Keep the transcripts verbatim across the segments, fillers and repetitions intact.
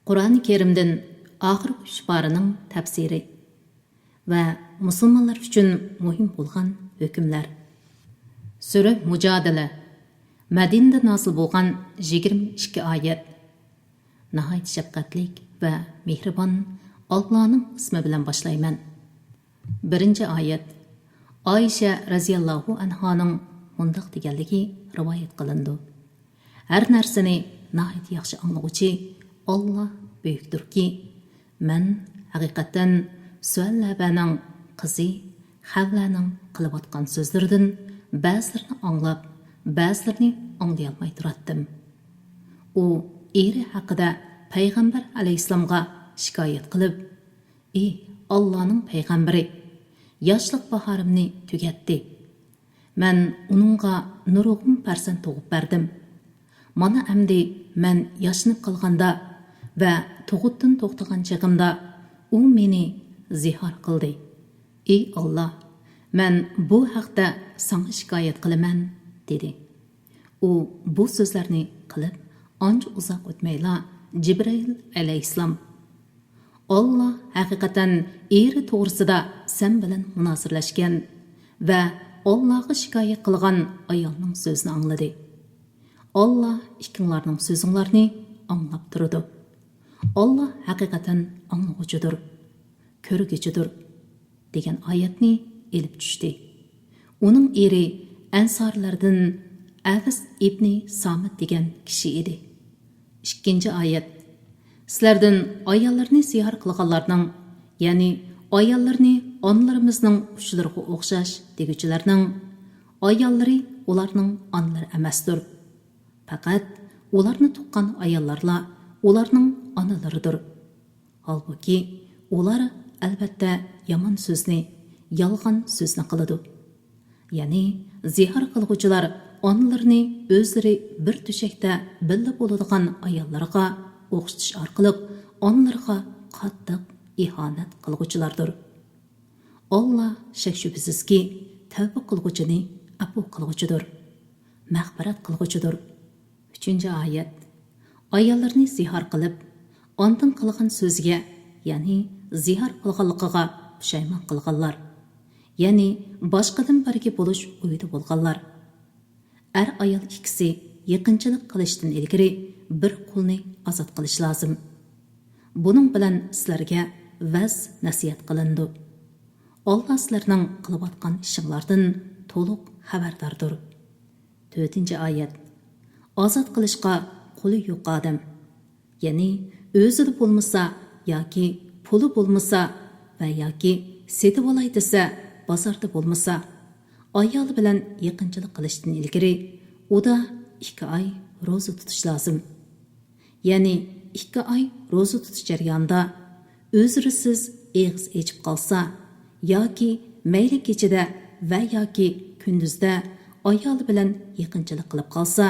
قۇرئانى كەرىمدىن ئاخىرقى ئۈچ پارىنىڭ تەپسىرى ۋە مۇسۇلمانلار ئۈچۈن مۇھىم بولغان ھۆكۈملەر. سۈرە مۇجادىلە. مەدىنىدە نازىل بولغان يىگىرمە ئىككى ئايەت. ناھايىتى شەپقەتلىك ۋە مېھرىبان ئاللانىڭ ئىسمى بىلەن باشلايمەن. بىرىنچى ئايەت. ئائىشە رەزىياللاھۇ ئەنھانىڭ مۇنداق دېگەنلىكى رىۋايەت قىلىنىدۇ: ھەر نەرسىنى ناھايىتى ياخشى ئاڭلىغۇچى ئاللا بۈيۈكتۇركى، مەن ھەقىقەتەن سۈئەللەبەنىڭ قىزى خەۋلەنىڭ قىلىۋاتقان سۆزلىرىدىن بەزىلىرىنى ئاڭلاپ، بەزىلىرىنى ئاڭلىيالماي تۇراتتىم. ئۇ ئېرى ھەققىدە پەيغەمبەر ئەلەيھىسسالامغا شىكايەت قىلىپ، ئى ئاللانىڭ پەيغەمبىرى، ياشلىق باھارىمنى تۈگەتتى. مەن ئۇنىڭغا نۇرغۇن پەرزەنت تۇغۇپ بەردىم. مانا ئەمدى مەن ياشىنىپ قالغاندا ۋە تۇغۇتتىن توختىغان چېغىمدا ئۇ مېنى زىھار قىلدى. ئى ئاللا، مەن بۇ ھەقتە ساڭا شىكايەت قىلىمەن، دېدى. ئۇ بۇ سۆزلەرنى قىلىپ، ئانچە ئۇزاق ئۆتمەيلا جىبرىئىل ئەلەيھىسسالام، ئاللا ھەقىقەتەن ئېرى توغرىسىدا سەن بىلەن مۇنازىرىلەشكەن ۋە ئاللاغا شىكايەت قىلغان ئايالنىڭ سۆزىنى ئاڭلىدى. ئاللا ئىككىڭلارنىڭ سۆزۈڭلارنى ئاڭلاپ تۇرىدۇ. ئاللا ھەقىقەتەن ئاڭلىغۇچىدۇر، كۆرگۈچىدۇر، دېگەن ئايەتنى ئېلىپ چۈشتى. ئۇنىڭ ئېرى ئەنسارلىرىدىن ئەۋس ئىبنى سامىت دېگەن كىشى ئىدى. ئىككىنچى ئايەت. سىلەردىن ئاياللىرىنى زىھار قىلغانلارنىڭ، يەنى ئاياللىرىنى ئانىلىرىمىزنىڭ ئۇچلىرىغا ئوخشاش دېگۈچىلەرنىڭ ئاياللىرى ئۇلارنىڭ ئانىلىرى ئەمەستۇر. پەقەت ئۇلارنى تۇغقان ئاياللارلا ئۇلارنىڭ ئانىلىرىدۇر. ھالبۇكى، ئۇلار، ئەلۋەتتە، يامان سۆزنى، يالغان سۆزنى قىلىدۇ. يەنى، زىھار قىلغۇچىلار ئانىلىرىنى ئۆزلىرى بىر تۆشەكتە بىللە بولىدىغان ئاياللارغا ئوخشىتىش ئارقىلىق ئانىلىرىغا قاتتىق ئىھانەت قىلغۇچىلاردۇر. ئاللا شەك-شۈبھىسىزكى، تەۋبە قىلغۇچىنى ئەپۇ قىلغۇچىدۇر، مەغپىرەت قىلغۇچىدۇر. ئۈچىنچى ئايەت. ئاياللىرىنى زىھار قىلىپ، ئاندىن قىلغان سۆزىگە، يەنى زىھار قىلغانلىقىغا پۇشايمان قىلغانلار، يەنى باشقىدىن بىرگە بولۇش ئويىدا بولغانلار. ئەر-ئايال ئىككىسى يېقىنچىلىق قىلىشتىن ئىلگىرى بىر قۇلنى ئازاد قىلىش لازىم. بۇنىڭ بىلەن سىلەرگە ۋەز-نەسىھەت قىلىنىدۇ. ئاللا سىلەرنىڭ قىلىۋاتقان ئىشىڭلاردىن تولۇق خەۋەرداردۇر. تۆتىنچى ئايەت. ئازاد قىلىشقا قولى يوق ئادەم، يەنى ئۆزىدە بولمىسا ياكى پۇلى بولمىسا ۋە ياكى سېتىۋالاي دېسە بازاردا بولمىسا، ئايالى بىلەن يېقىنچىلىق قىلىشتىن ئىلگىرى ئۇدا ئىككى ئاي روزا تۇتۇش لازىم. يەنى ئىككى ئاي روزا تۇتۇش جەريانىدا ئۆزرىسىز ئېغىز ئېچىپ قالسا ياكى مەيلى كېچىدە ۋە ياكى كۈندۈزدە ئايالى بىلەن يېقىنچىلىق قىلىپ قالسا،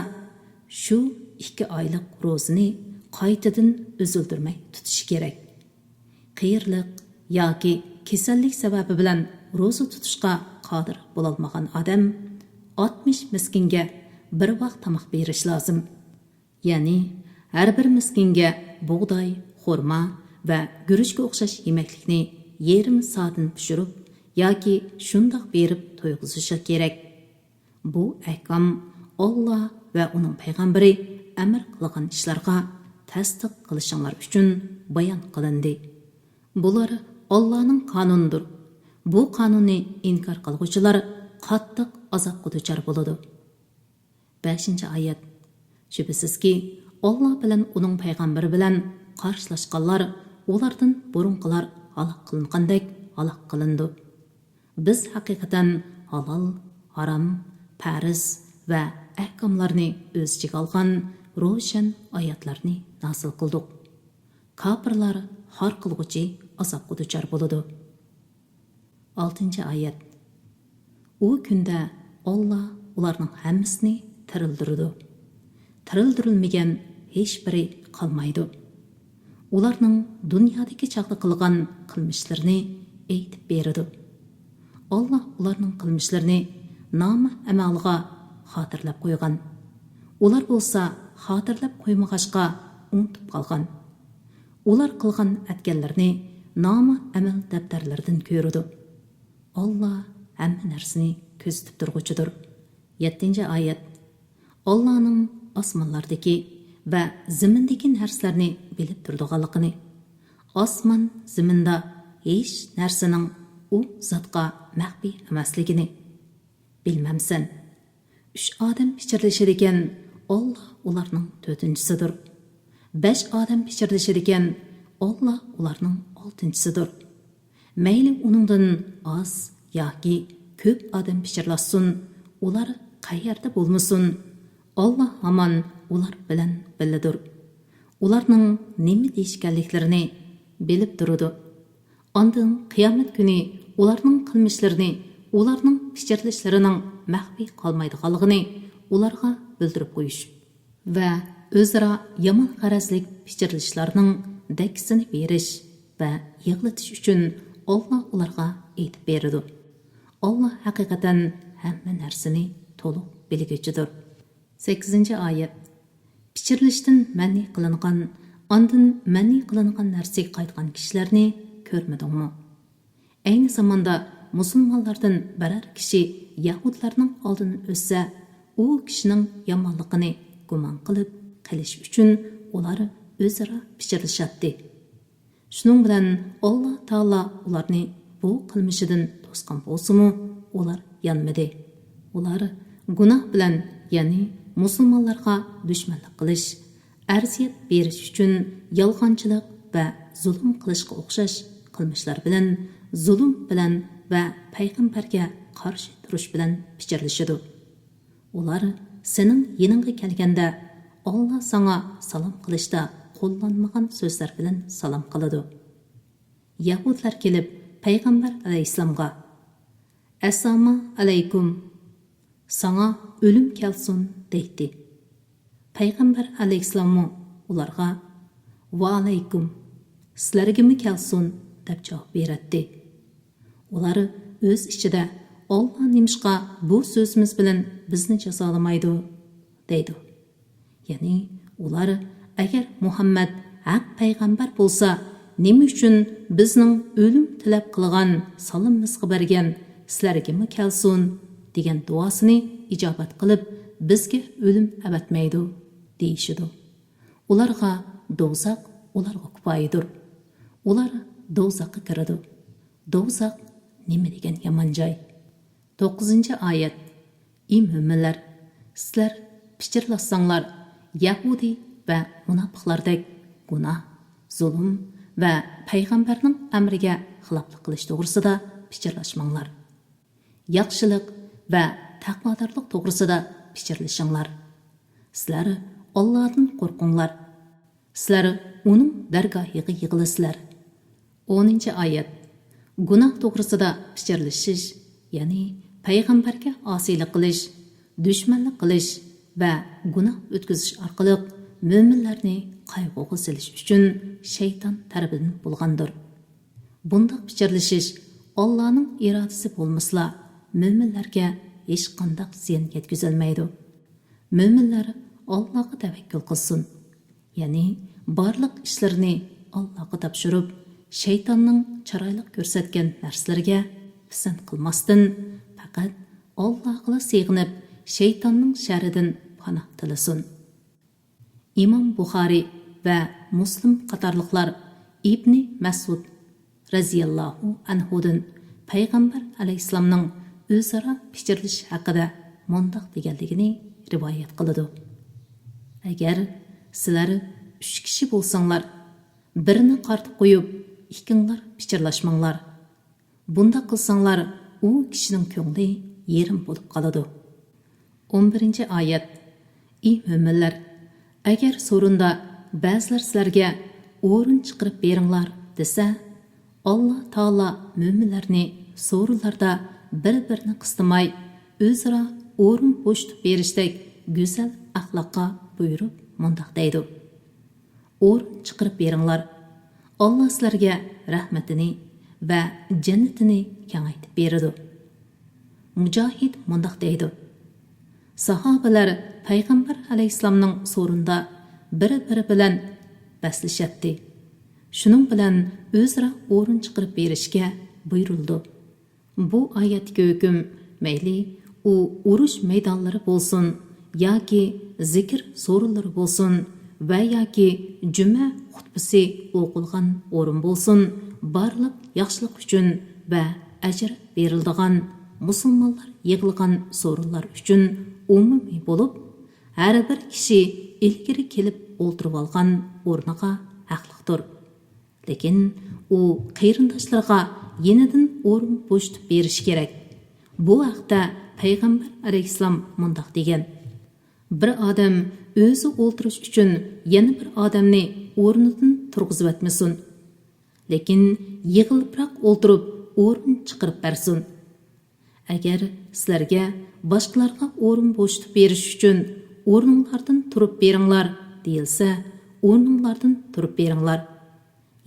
شۇ ئىككى ئايلىق روزىنى قايتىدىن ئۈزۈلدۈرمەي تۇتۇشى كېرەك. قېرىلىق ياكى كېسەللىك سەۋەبى بىلەن روزا تۇتۇشقا قادىر بولالمىغان ئادەم ئاتمىش مىسكىنگە بىر ۋاق تاماق بېرىش لازىم. يەنى ھەر بىر مىسكىنگە بۇغداي، خورما ۋە گۈرۈچكە ئوخشاش يېمەكلىكنى يېرىم سادىن پىشۇرۇپ ياكى شۇنداق بېرىپ تويغۇزۇشى كېرەك. بۇ ئەھكام ئاللا ۋە ئۇنىڭ پەيغەمبىرى ئەمر قىلغان ئىشلارغا تەستىق قىلىشىڭلار ئۈچۈن بايان قىلىندى. بۇلار ئاللانىڭ قانۇنىدۇر. بۇ قانۇننى ئىنكار قىلغۇچىلار قاتتىق ئازابقا دۇچار بولىدۇ. بەشىنچى ئايەت. شۈبھىسىزكى، ئاللا بىلەن ئۇنىڭ پەيغەمبىرى بىلەن قارشىلاشقانلار ئۇلاردىن بۇرۇنقىلار ھالاك قىلىنغاندەك ھالاك قىلىنىدۇ. بىز ھەقىقەتەن ھالال، ھارام، پەرز ۋە ئەھكاملارنى ئۆز ئىچىگە ئالغان روشەن ئايەتلەرنى نازىل قىلدۇق. كاپىرلار خار قىلغۇچى ئازابقا دۇچار بولىدۇ. ئالتىنچى ئايەت. ئۇ كۈندە ئاللا ئۇلارنىڭ ھەممىسىنى تىرىلدۈرىدۇ. تىرىلدۈرۈلمىگەن ھېچبىرى قالمايدۇ. ئۇلارنىڭ دۇنيادىكى چاغدا قىلغان قىلمىشلىرىنى ئېيتىپ بېرىدۇ. ئاللا ئۇلارنىڭ قىلمىشلىرىنى نامە ئەمالىغا خاتىرىلەپ قويغان. ئۇلار بولسا خاتىرىلەپ قويمىغاچقا ئۇنتۇپ قالغان. ئۇلار قىلغان ئەتكەنلىرىنى نامە ئەمەل دەپتەرلىرىدىن كۆرىدۇ. ئاللا ھەممە نەرسىنى كۆزىتىپ تۇرغۇچىدۇر. يەتتىنچى ئايەت. ئاللانىڭ ئاسمانلاردىكى ۋە زېمىندىكى نەرسىلەرنى بىلىپ تۇرىدىغانلىقىنى، ئاسمان، زېمىندا ھېچ نەرسىنىڭ ئۇ زاتقا مەخپىي ئەمەسلىكىنى، بىلمەمسەن؟ ئۈچ ئادەم پىچىرلىشىدىكەن، ئاللا ئۇلارنىڭ تۆتىنچىسىدۇر. بەش ئادەم پىچىرلىشىدىكەن، ئاللا ئۇلارنىڭ ئالتىنچىسىدۇر. مەيلى ئۇنىڭدىن ئاز ياكى كۆپ ئادەم پىچىرلاشسۇن، ئۇلار قەيەردە بولمىسۇن، ئاللا ھامان ئۇلار بىلەن بىللىدۇر. ئۇلارنىڭ نېمە دېيىشكەنلىكلىرىنى بىلىپ تۇرىدۇ. ئاندىن قىيامەت كۈنى ئۇلارنىڭ قىلمىشلىرىنى، ئۇلارنىڭ پىچىرلىشلىرىنىڭ مەخپىي قالمايدىغانلىقىنى ئۇلارغا بىلدۈرۈپ قويۇش ۋە ئۆزئارا يامان غەرەزلىك پىچىرلىشلارنىڭ دەككىسىنى بېرىش ۋە يىغلىتىش ئۈچۈن ئاللا ئۇلارغا ئېيتىپ بېرىدۇ. ئاللا ھەقىقەتەن ھەممە نەرسىنى تولۇق بىلگۈچىدۇر. سەككىزىنچى ئايەت. پىچىرلىشتىن مەنئى قىلىنغان، ئاندىن مەنئى قىلىنغان نەرسىگە قايتقان كىشىلەرنى كۆرمىدىڭمۇ؟ ئەينى زاماندا مۇسۇلمانلاردىن بىرەر كىشى يەھۇدلارنىڭ ئالدىدىن ئۆتسە، ئۇ كىشىنىڭ يامانلىقىنى گۇمان قىلىپ قېلىش ئۈچۈن ئۇلار ئۆزئارا پىچىرلىشاتتى. شۇنىڭ بىلەن ئاللا تائالا ئۇلارنى بۇ قىلمىشىدىن توسقان بولسىمۇ، ئۇلار يانمىدى. ئۇلار گۇناھ بىلەن، يەنى مۇسۇلمانلارغا دۈشمەنلىك قىلىش، ئەزىيەت بېرىش ئۈچۈن يالغانچىلىق ۋە زۇلۇم قىلىشقا ئوخشاش قىلمىشلار بىلەن، زۇلۇم بىلەن ۋە پەيغەمبەرگە قارشى تۇرۇش بىلەن پىچىرلىشىدۇ. ئۇلار سېنىڭ يېنىڭغا كەلگەندە، ئاللا ساڭا سالام قىلىشتا قوللانمىغان سۆزلەر بىلەن سالام قىلىدۇ. يەھۇدلار كېلىپ پەيغەمبەر ئەلەيھىسسالامغا، «ئەسسالامۇ ئەلەيكۇم، ساڭا ئۆلۈم كەلسۇن» دەيتتى. پەيغەمبەر ئەلەيھىسسالاممۇ ئۇلارغا، «ۋەئەلەيكۇم، سىلەرگىمۇ كەلسۇن» دەپ جاۋاب بېرەتتى. ئۇلار ئۆز ئىچىدە، «ئاللا نېمىشقا بۇ سۆزىمىز بىلەن بىزنى جازالىمايدۇ؟» دەيدۇ. يەنى ئۇلار، «ئەگەر مۇھەممەد ھەق پەيغەمبەر بولسا، نېمە ئۈچۈن بىزنىڭ ئۆلۈم تىلەپ قىلغان سالىمىمىزغا بەرگەن «سىلەرگىمۇ كەلسۇن» دېگەن دۇئاسىنى ئىجابەت قىلىپ، بىزگە ئۆلۈم ئەۋەتمەيدۇ؟» دېيىشىدۇ. ئۇلارغا دوزاخ ئۇلارغا كۇپايىدۇر. ئۇلار دوزاخقا كىرىدۇ. دوزاخ نېمە دېگەن يامان جاي! توققۇزىنچى ئايەت. ئى مۆمىنلەر، سىلەر پىچىرلاشساڭلار، يەھۇدىي ۋە مۇناپىقلاردەك گۇناھ، زۇلۇم ۋە پەيغەمبەرنىڭ ئەمرىگە خىلاپلىق قىلىش توغرىسىدا پىچىرلاشماڭلار. ياخشىلىق ۋە تەقۋادارلىق توغرىسىدا پىچىرلىشىڭلار. سىلەر ئاللادىن قورقۇڭلار. سىلەر ئۇنىڭ دەرگاھىغا يىغىلىسىلەر. ئونىنچى ئايەت. گۇناھ توغرىسىدا پىچىرلىشىش، يەنى پەيغەمبەرگە ئاسىيلىق قىلىش، دۈشمەنلىك قىلىش ۋە گۇناھ ئۆتكۈزۈش ئارقىلىق مۆمىنلەرنى قايغۇغا سېلىش ئۈچۈن شەيتان تەرىپىدىن بولغاندۇر. بۇنداق پىچىرلىشىش ئاللانىڭ ئىرادىسى بولمىسىلا، مۆمىنلەرگە ھېچقانداق زىيان يەتكۈزەلمەيدۇ. مۆمىنلەر ئاللاغا تەۋەككۈل قىلسۇن، يەنى بارلىق ئىشلىرىنى ئاللاغا تاپشۇرۇپ، شەيتاننىڭ چىرايلىق كۆرسەتكەن نەرسىلىرىگە پىسەنت قىلماستىن، پەقەت ئاللاغىلا سېغىنىپ، شەيتاننىڭ شەررىدىن پاناھ تىلىسۇن. ئىمام بۇخارىي ۋە مۇسلىم قاتارلىقلار ئىبنى مەسئۇد رەزىياللاھۇ ئەنھۇدىن پەيغەمبەر ئەلەيھىسسالامنىڭ ئۆزئارا پىچىرلىشىش ھەققىدە مۇنداق دېگەنلىكىنى رىۋايەت قىلىدۇ: «ئەگەر سىلەر ئۈچ كىشى بولساڭلار، بىرىنى قارىتىپ قويۇپ، ئىككىڭلار پىچىرلاشماڭلار. بۇنداق قىلساڭلار، ئۇ كىشىنىڭ كۆڭلى يېرىم بولۇپ قالىدۇ.» ئون بىرىنچى ئايەت. ئى مۆمىنلەر، ئەگەر سورۇندا بەزىلەر سىلەرگە «ئورۇن چىقىرىپ بېرىڭلار» دېسە، ئاللا تائالا مۆمىنلەرنى سورۇنلاردا بىر-بىرىنى قىستىماي، ئۆزئارا ئورۇن بوشىتىپ بېرىشتەك گۈزەل ئەخلاققا بۇيرۇپ مۇنداق دەيدۇ: «ئورۇن چىقىرىپ بېرىڭلار. ئاللا سىلەرگە رەھمىتىنى ۋە جەننىتىنى كېڭەيتىپ بېرىدۇ.» مۇجاھىد مۇنداق دەيدۇ: ساھابىلەر پەيغەمبەر ئەلەيھىسسالامنىڭ سورۇندا بىر-بىرى بىلەن بەسلىشەتتى. شۇنىڭ بىلەن ئۆزئارا ئورۇن چىقىرىپ بېرىشكە بۇيرۇلىدۇ. بۇ ئايەتتىكى ھۆكۈم مەيلى ئۇ ئۇرۇش مەيدانلىرى بولسۇن ياكى زىكىر سورۇنلىرى بولسۇن ۋە ياكى جۈمە خۇتبىسى ئوقۇلغان ئورۇن بولسۇن، بارلىق ياخشىلىق ئۈچۈن ۋە ئەجىر بېرىلىدىغان مۇسۇلمانلار يىغىلغان سورۇنلار ئۈچۈن ئومۇمىي بولۇپ، ھەر بىر كىشى ئىلگىرى كېلىپ ئولتۇرۇۋالغان ئورنىغا ھەقلىقتۇر. لېكىن ئۇ قېرىنداشلىرىغا يېنىدىن ئورۇن بوشىتىپ بېرىشى كېرەك. بۇ ھەقتە پەيغەمبەر ئەلەيھىسسالام مۇنداق دېگەن: «بىر ئادەم ئۆزى ئولتۇرۇش ئۈچۈن يەنە بىر ئادەمنى ئورنىدىن تۇرغۇزۇۋەتمىسۇن، لېكىن يىغىلىپراق ئولتۇرۇپ ئورۇن چىقىرىپ بەرسۇن.» ئەگەر سىلەرگە باشقىلارغا ئورۇن بوشىتىپ بېرىش ئۈچۈن «ئورنۇڭلاردىن تۇرۇپ بېرىڭلار» دېيىلسە، ئورنۇڭلاردىن تۇرۇپ بېرىڭلار.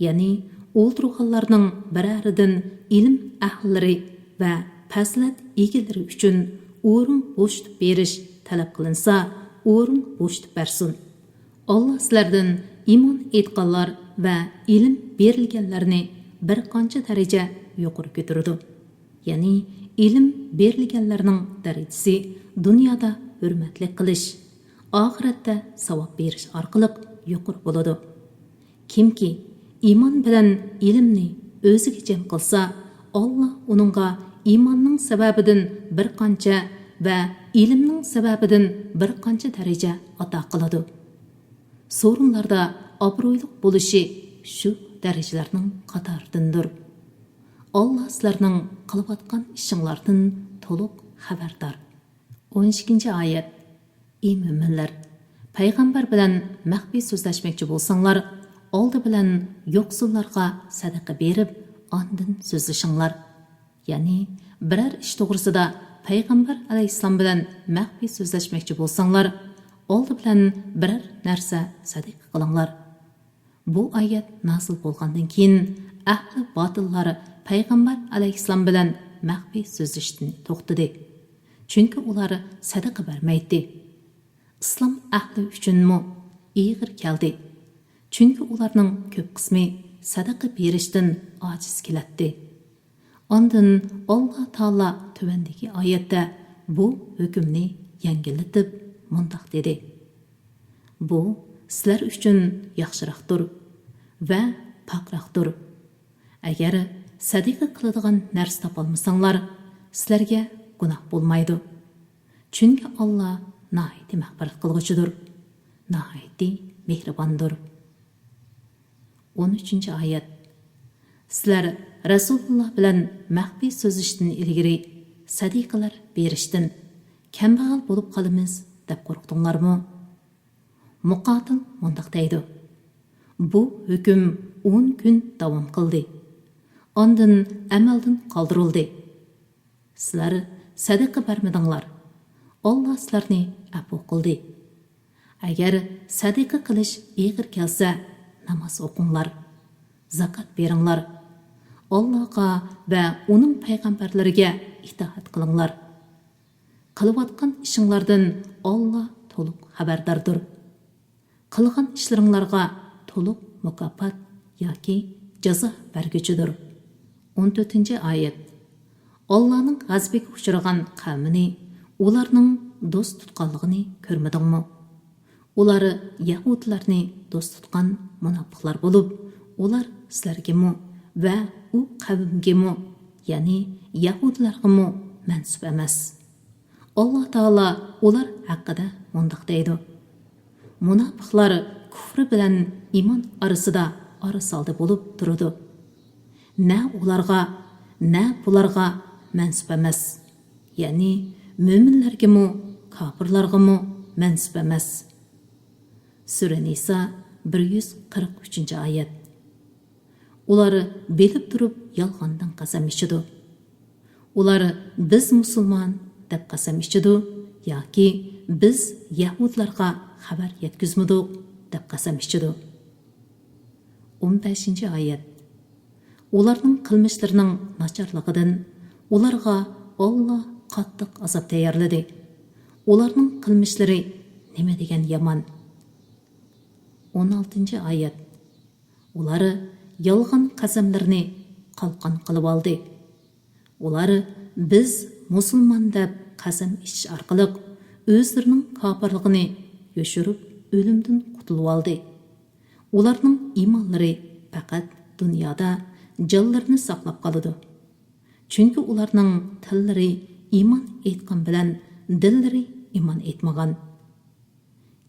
يەنى ئولتۇرغانلارنىڭ بىرەرىدىن ئىلىم ئەھلىلىرى ۋە پەزىلەت ئىگىلىرى ئۈچۈن ئورۇن بوشىتىپ بېرىش تەلەپ قىلىنسا، ئورۇن بوشىتىپ بەرسۇن. ئاللا سىلەردىن ئىمان ئېيتقانلار ۋە ئىلىم بېرىلگەنلەرنى بىر قانچە دەرىجە يۇقىرى كۆتۈرىدۇ. يەنى ئىلىم بېرىلگەنلەرنىڭ دەرىجىسى دۇنيادا ھۆرمەتلىك قىلىش، ئاخىرەتتە ساۋاب بېرىش ئارقىلىق يۇقىرى بولىدۇ. كىمكى ئىمان بىلەن ئىلىمنى ئۆزىگە جەم قىلسا، ئاللا ئۇنىڭغا ئىماننىڭ سەۋەبىدىن بىر قانچە ۋە ئىلىمنىڭ سەۋەبىدىن بىر قانچە دەرىجە ئاتا قىلىدۇ. سورۇنلاردا ئابرۇيلۇق بولۇشى شۇ دەرىجىلەرنىڭ قاتارىدىندۇر. ئاللا سىلەرنىڭ قىلىۋاتقان ئىشىڭلاردىن تولۇق خەۋەردار. ئون ئىككىنچى ئايەت. ئى مۆمىنلەر! پەيغەمبەر بىلەن مەخپىي سۆزلەشمەكچى بولساڭلار، ئالدى بىلەن يوقسۇللارغا سەدىقە بېرىپ، ئاندىن سۆزلىشىڭلار. يەنى بىرەر ئىش توغرىسىدا پەيغەمبەر ئەلەيھىسسالام بىلەن مەخپىي سۆزلەشمەكچى بولساڭلار، ئالدى بىلەن بىرەر نەرسە سەدىقە قىلىڭلار. بۇ ئايەت نازىل بولغاندىن كېيىن، ئەھلى باتىللار پەيغەمبەر ئەلەيھىسسالام بىلەن مەخپىي سۆزلىشىشتىن توختىدى. چۈنكى ئۇلار سەدىقە بەرمەيتتى. ئىسلام ئەھلى ئۈچۈنمۇ ئېغىر كەلدى. چۈنكى ئۇلارنىڭ كۆپ قىسمى سەدىقە بېرىشتىن ئاجىز كېلەتتى. ئاندىن ئاللا تائالا تۆۋەندىكى ئايەتتە بۇ ھۆكۈمنى يەڭگىللىتىپ مۇنداق دېدى: «بۇ سىلەر ئۈچۈن ياخشىراقتۇر ۋە پاكراقتۇر. ئەگەر سەدىقە قىلىدىغان نەرسە تاپالمىساڭلار، سىلەرگە گۇناھ بولمايدۇ. چۈنكى ئاللا ناھايىتى مەغپىرەت قىلغۇچىدۇر، ناھايىتى مېھرىباندۇر.» ئون ئۈچىنچى ئايەت. سىلەر رەسۇلۇللا بىلەن مەخپىي سۆزلىشىشتىن ئىلگىرى سەدىقىلەر بېرىشتىن، كەمبەغەل بولۇپ قالىمىز دەپ قورقتۇڭلارمۇ؟ مۇقاتىل مۇنداق دەيدۇ: بۇ ھۆكۈم ئون كۈن داۋام قىلدى. ئاندىن ئەمەلدىن قالدۇرۇلدى. سىلەر سەدىقە بەرمىدىڭلار. ئاللا سىلەرنى ئەپۇ قىلدى. ئەگەر سەدىقە قىلىش ئېغىر كەلسە، ناماز ئوقۇڭلار، زاكات بېرىڭلار. ئاللاغا ۋە ئۇنىڭ پەيغەمبەرلىرىگە ئىتائەت قىلىڭلار. قىلىۋاتقان ئىشىڭلاردىن ئاللا تولۇق خەۋەرداردۇر. قىلغان ئىشلىرىڭلارغا تولۇق مۇكاپات ياكى جازا بەرگۈچىدۇر. ئون تۆتىنچى ئايەت. ئاللانىڭ غەزىپىگە ئۇچرىغان قەۋمىنى ئۇلارنىڭ دوست تۇتقانلىقىنى كۆرمىدىڭمۇ؟ ئۇلار يەھۇدىيلارنى دوست تۇتقان مۇناپىقلار بولۇپ، ئۇلار سىلەرگىمۇ ۋە ئۇ قەۋمگىمۇ، يەنى يەھۇدىيلارغىمۇ مەنسۇپ ئەمەس. ئاللا تائالا ئۇلار ھەققىدە مۇنداق دەيدۇ: مۇناپىقلار كۇفرى بىلەن ئىمان ئارىسىدا ئارىسالدى بولۇپ تۇرىدۇ. نە ئۇلارغا، نە بۇلارغا مەنسۇپ ئەمەس. يەنى مۆمىنلەرگىمۇ، كاپىرلارغىمۇ مەنسۇپ ئەمەس. سۈرە نىسا، بىر يۈز قىرىق ئۈچىنچى ئايەت. ئۇلار بىلىپ تۇرۇپ يالغاندىن قەسەم ئىچىدۇ. ئۇلار «بىز مۇسۇلمان» دەپ قەسەم ئىچىدۇ ياكى «بىز يەھۇدلارغا خەۋەر يەتكۈزمىدۇق» دەپ قەسەم ئىچىدۇ. ئون بەشىنچى ئايەت. ئۇلارنىڭ قىلمىشلىرىنىڭ ناچارلىقىدىن ئۇلارغا ئاللا قاتتىق ئازاب تەييارلىدى. ئۇلارنىڭ قىلمىشلىرى نېمە دېگەن يامان! ئون ئالتىنچى ئايەت. ئۇلار يالغان قەسەملىرىنى قالقان قىلىۋالدى. ئۇلار «بىز مۇسۇلمان» دەپ قەسەم ئىچىش ئارقىلىق ئۆزلىرىنىڭ كاپىرلىقىنى يوشۇرۇپ، ئۆلۈمدىن قۇتۇلۇۋالدى. ئۇلارنىڭ ئىمانلىرى پەقەت دۇنيادا جانلىرىنى ساقلاپ قالىدۇ. چۈنكى ئۇلارنىڭ تىللىرى ئىمان ئېيتقان بىلەن دىللىرى ئىمان ئېيتمىغان.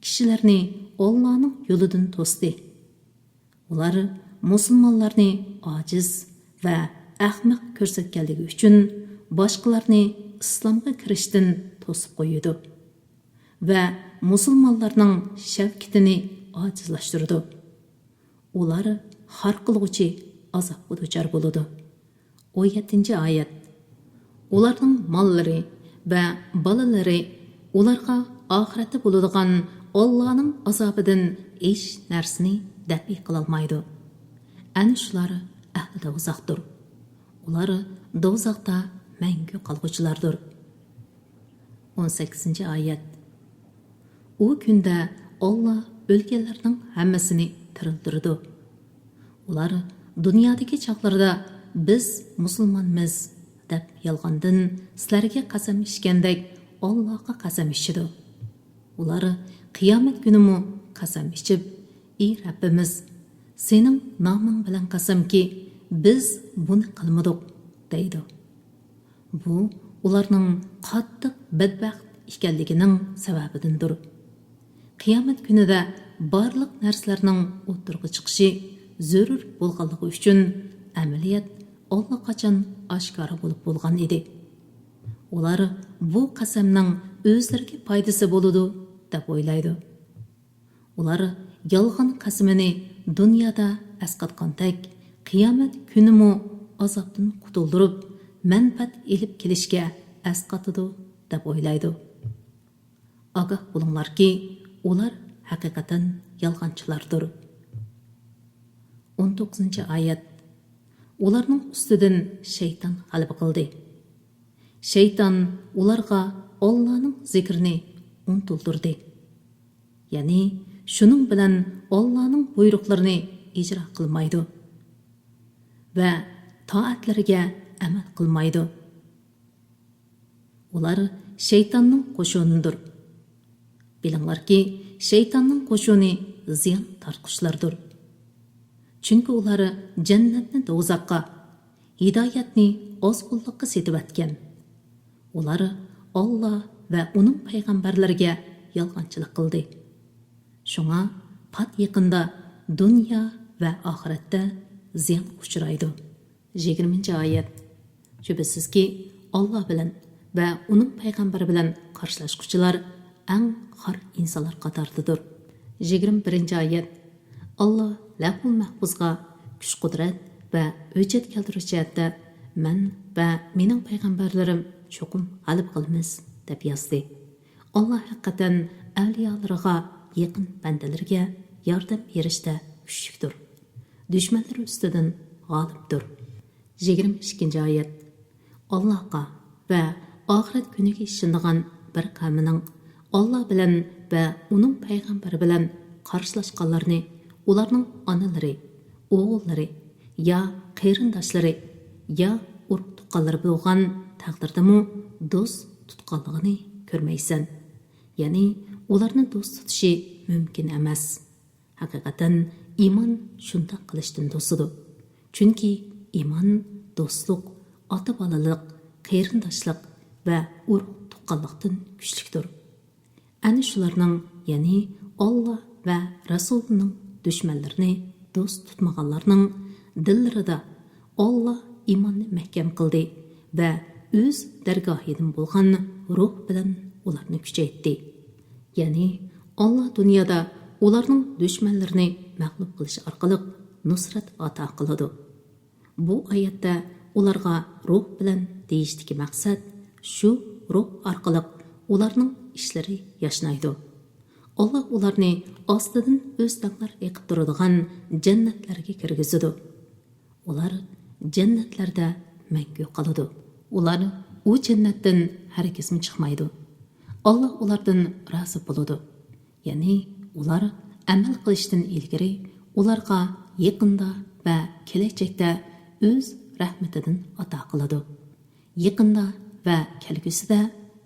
كىشىلەرنى ئاللانىڭ يولىدىن توستى. ئۇلار مۇسۇلمانلارنى ئاجىز ۋە ئەخمەق كۆرسەتكەنلىكى ئۈچۈن باشقىلارنى ئىسلامغا كىرىشتىن توسۇپ قويىدۇ ۋە مۇسۇلمانلارنىڭ شەۋكىتىنى ئاجىزلاشتۇرىدۇ. ئۇلار خار قىلغۇچى ئازابقا دۇچار بولىدۇ. ئون يەتتىنچى ئايەت. ئۇلارنىڭ ماللىرى ۋە بالىلىرى ئۇلارغا ئاخىرەتتە بولىدىغان ئاللانىڭ ئازابىدىن ھېچ نەرسىنى دەپئى قىلالمايدۇ. ئەنە شۇلار ئەھلى دوزاختۇر. ئۇلار دوزاختا مەڭگۈ قالغۇچىلاردۇر. ئون سەككىزىنچى ئايەت. ئۇ كۈندە ئاللا ئۆلگەنلەرنىڭ ھەممىسىنى تىرىلدۈرىدۇ. ئۇلار دۇنيادىكى چاغلىرىدا «بىز مۇسۇلمانمىز» دەپ يالغاندىن سىلەرگە قەسەم ئىچكەندەك ئاللاغا قەسەم ئىچىدۇ. ئۇلار قىيامەت كۈنىمۇ قەسەم ئىچىپ، «ئى رەببىمىز، سېنىڭ نامىڭ بىلەن قەسەمكى، بىز بۇنى قىلمىدۇق» دەيدۇ. بۇ ئۇلارنىڭ قاتتىق بەتبەخت ئىكەنلىكىنىڭ سەۋەبىدىندۇر. قىيامەت كۈنىدە بارلىق نەرسىلەرنىڭ ئوتتۇرىغا چىقىشى زۆرۈر بولغانلىقى ئۈچۈن، ئەمەلىيەت ئاللىقاچان ئاشكارا بولۇپ بولغان ئىدى. ئۇلار بۇ قەسەمنىڭ ئۆزلىرىگە پايدىسى بولىدۇ دەپ ئويلايدۇ. ئۇلار يالغان قەسىمىنى دۇنيادا ئەسقاتقاندەك، قىيامەت كۈنىمۇ ئازابتىن قۇتۇلدۇرۇپ، مەنپەئەت ئېلىپ كېلىشكە ئەسقاتىدۇ دەپ ئويلايدۇ. ئاگاھ بولۇڭلاركى، ئۇلار ھەقىقەتەن يالغانچىلاردۇر. ئون توققۇزىنچى ئايەت. ئۇلارنىڭ ئۈستىدىن شەيتان غەلىبە قىلدى. شەيتان ئۇلارغا ئاللانىڭ زىكرىنى ئۇنتۇلدۇردى. يەنى شۇنىڭ بىلەن ئاللانىڭ بۇيرۇقلىرىنى ئىجرا قىلمايدۇ ۋە تائەتلىرىگە ئەمەل قىلمايدۇ. ئۇلار شەيتاننىڭ قوشۇنىدۇر. بىلىڭلاركى، شەيتاننىڭ قوشۇنى زىيان تارتقۇچىلاردۇر. چۈنكى ئۇلار جەننەتنى دوزاخقا، ھىدايەتنى ئازغۇنلۇققا سېتىۋەتكەن. ئۇلار ئاللا ۋە ئۇنىڭ پەيغەمبەرلىرىگە يالغانچىلىق قىلدى. شۇڭا پات يېقىندا دۇنيا ۋە ئاخىرەتتە زىيانغا ئۇچرايدۇ. يىگىرمىنچى ئايەت. شۈبھىسىزكى، ئاللا بىلەن ۋە ئۇنىڭ پەيغەمبىرى بىلەن قارشىلاشقۇچىلار ئەڭ خار ئىنسانلار قاتارىدىدۇر. يىگىرمە بىرىنچى ئايەت. ئاللا لەۋھۇل مەھپۇزغا كۈچ-قۇدرەت ۋە ھۆججەت كەلتۈرۈش جەھەتتە مەن ۋە مېنىڭ پەيغەمبەرلىرىم چوقۇم غەلىبە قىلىمىز، دەپ يازدى. ئاللا ھەقىقەتەن ئەۋلىيالىرىغا، يېقىن بەندىلىرىگە ياردەم بېرىشتە كۈچلۈكتۇر. دۈشمەنلىرى ئۈستىدىن غالىبتۇر. يىگىرمە ئىككىنچى ئايەت. ئاللاغا ۋە ئاخىرەت كۈنىگە ئىشىنىدىغان بىر قەۋمنىڭ ئاللا بىلەن ۋە ئۇنىڭ پەيغەمبىرى بىلەن قارشىلاشقانلارنى ئۇلارنىڭ ئانىلىرى، ئوغۇللىرى يا قېرىنداشلىرى يا ئۇرۇق-تۇغقانلىرى بولغان تەقدىردىمۇ دوست تۇتقانلىقىنى كۆرمەيسەن. يەنى ئۇلارنى دوست تۇتۇشى مۇمكىن ئەمەس. ھەقىقەتەن ئىمان شۇنداق قىلىشتىن توسىدۇ. چۈنكى ئىمان دوستلۇق، ئاتا-بالىلىق، قېرىنداشلىق ۋە ئۇرۇق-تۇغقانلىقتىن كۈچلۈكتۇر. ئەنە شۇلارنىڭ، يەنى ئاللا ۋە رەسۇلىنىڭ دۈشمەنلىرىنى دوست تۇتمىغانلارنىڭ دىللىرىدا ئاللا ئىماننى مەھكەم قىلدى ۋە ئۆز دەرگاھىدىن بولغان روھ بىلەن ئۇلارنى كۈچەيتتى. يەنى ئاللا دۇنيادا ئۇلارنىڭ دۈشمەنلىرىنى مەغلۇپ قىلىش ئارقىلىق نۇسرەت ئاتا قىلىدۇ. بۇ ئايەتتە ئۇلارغا روھ بىلەن دېيىشتىكى مەقسەت شۇ روھ ئارقىلىق ئۇلارنىڭ ئىشلىرى ياشنايدۇ. ئاللا ئۇلارنى ئاستىدىن ئۆستەڭلەر ئېقىپ تۇرىدىغان جەننەتلەرگە كىرگۈزىدۇ. ئۇلار جەننەتلەردە مەڭگۈ قالىدۇ. ئۇلار ئۇ جەننەتتىن ھەرگىزمۇ چىقمايدۇ. ئاللا ئۇلاردىن رازى بولىدۇ. يەنى ئۇلار ئەمەل قىلىشتىن ئىلگىرى ئۇلارغا يېقىندا ۋە كېلەچەكتە ئۆز رەھمىتىدىن ئاتا قىلىدۇ. يېقىندا ۋە كەلگۈسىدە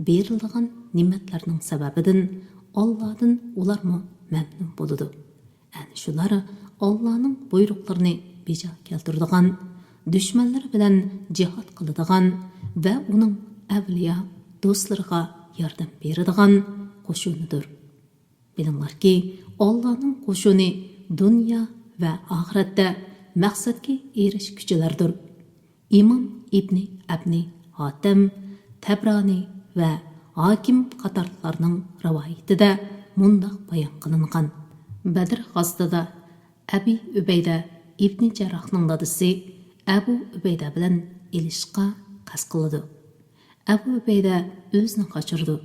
بېرىلىدىغان نېمەتلەرنىڭ سەۋەبىدىن ئاللادىن ئۇلارمۇ مەمنۇن بولىدۇ. ئەنە شۇلار ئاللانىڭ بۇيرۇقلىرىنى بېجا كەلتۈرىدىغان، دۈشمەنلىرى بىلەن جىھاد قىلىدىغان ۋە ئۇنىڭ ئەۋلىيا دوستلىرىغا ياردەم بېرىدىغان قوشۇنىدۇر. بىلىڭلاركى، ئاللانىڭ قوشۇنى دۇنيا ۋە ئاخىرەتتە مەقسەتكە ئېرىشكۈچىلەردۇر. ئىمام ئىبنى ئەبنى ھاتەم، تەبرانى ۋە ھاكىم قاتارلىقلارنىڭ رىۋايىتىدە مۇنداق بايان قىلىنغان: بەدر غازىتىدا ئەبى ئۈبەيدە ئىبنى جەرراھنىڭ دادىسى ئەبۇ ئۈبەيدە بىلەن ئېلىشىشقا قەست قىلىدۇ. ئەبۇ ئۈبەيدە ئۆزىنى قاچۇرىدۇ.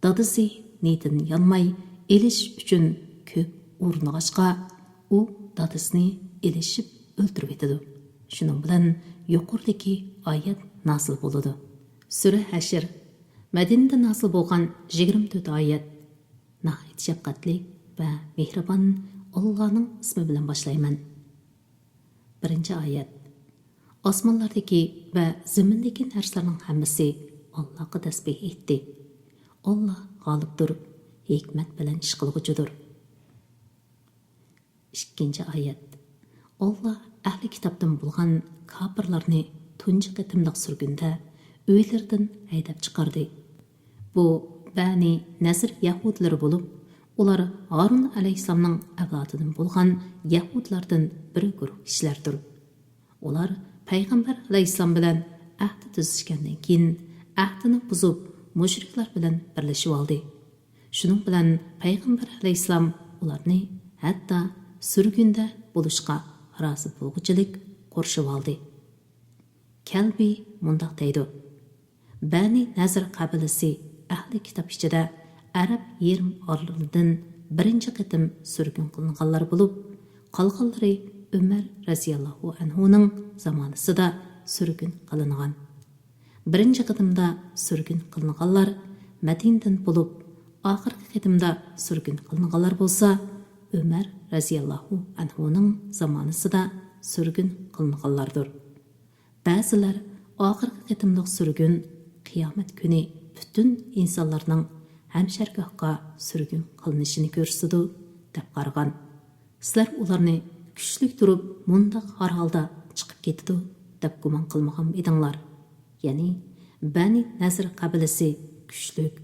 دادىسى نىيىتىدىن يانماي ئېلىشىش ئۈچۈن كۆپ ئۇرۇنغاچقا، ئۇ دادىسىنى ئېلىشىپ ئۆلتۈرۈۋېتىدۇ. شۇنىڭ بىلەن يۇقىرىدىكى ئايەت نازىل بولىدۇ. سۈرە ھەشر، مەدىنىدە نازىل بولغان يىگىرمە تۆت ئايەت. ناھايىتى شەپقەتلىك ۋە مېھرىبان ئاللانىڭ ئىسمى بىلەن باشلايمەن. بىرىنچى ئايەت. ئاسمانلاردىكى ۋە زېمىندىكى نەرسىلەرنىڭ ھەممىسى ئاللاغا تەسبىھ ئېيتتى. ئاللا غالىبتۇر، ھېكمەت بىلەن ئىش قىلغۇچىدۇر. ئىككىنچى ئايەت. ئاللا ئەھلى كىتابتىن بولغان كاپىرلارنى تۇنجى قېتىملىق سۈرگۈندە ئۆيلىرىدىن ھەيدەپ چىقاردى. بۇ بەنى نەزىر يەھۇدىيلىرى بولۇپ، ئۇلار ھارۇن ئەلەيھىسسالامنىڭ ئەۋلادىدىن بولغان يەھۇدىيلاردىن بىر گۇرۇھ كىشىلەردۇر. ئۇلار پەيغەمبەر ئەلەيھىسسالام بىلەن ئەھدى تۈزۈشكەندىن كېيىن، ئەھدىنى بۇزۇپ، مۇشرىكلار بىلەن بىرلىشىۋالدى. شۇنىڭ بىلەن پەيغەمبەر ئەلەيھىسسالام ئۇلارنى ھەتتا سۈرگۈندە بولۇشقا رازى بولغۇچىلىك قورشىۋالدى. كەلبى مۇنداق دەيدۇ: بەنى نەزىر قەبىلىسى ئەھلى كىتاب ئىچىدە ئەرەب يېرىم ئارىلىدىن بىرىنچى قېتىم سۈرگۈن قىلىنغانلار بولۇپ، قالغانلىرى ئۆمەر رەزىياللاھۇ ئەنھۇنىڭ زامانىسىدا سۈرگۈن قىلىنغان. بىرىنچى قېتىمدا سۈرگۈن قىلىنغانلار مەدىنىدىن بولۇپ، ئاخىرقى قېتىمدا سۈرگۈن قىلىنغانلار بولسا ئۆمەر رەزىياللاھۇ ئەنھۇنىڭ زامانىسىدا سۈرگۈن قىلىنغانلاردۇر. بەزىلەر ئاخىرقى قېتىملىق سۈرگۈن قىيامەت كۈنى پۈتۈن ئىنسانلارنىڭ ھەمشەرگاھقا سۈرگۈن قىلىنىشىنى كۆرسىتىدۇ، دەپ قارىغان. سىلەر ئۇلارنى كۈچلۈك تۇرۇپ مۇنداق ھار ھالدا چىقىپ كېتىدۇ، دەپ گۇمان قىلمىغان ئىدىڭلار. يەنى بەنى نەزىر قەبىلىسى كۈچلۈك،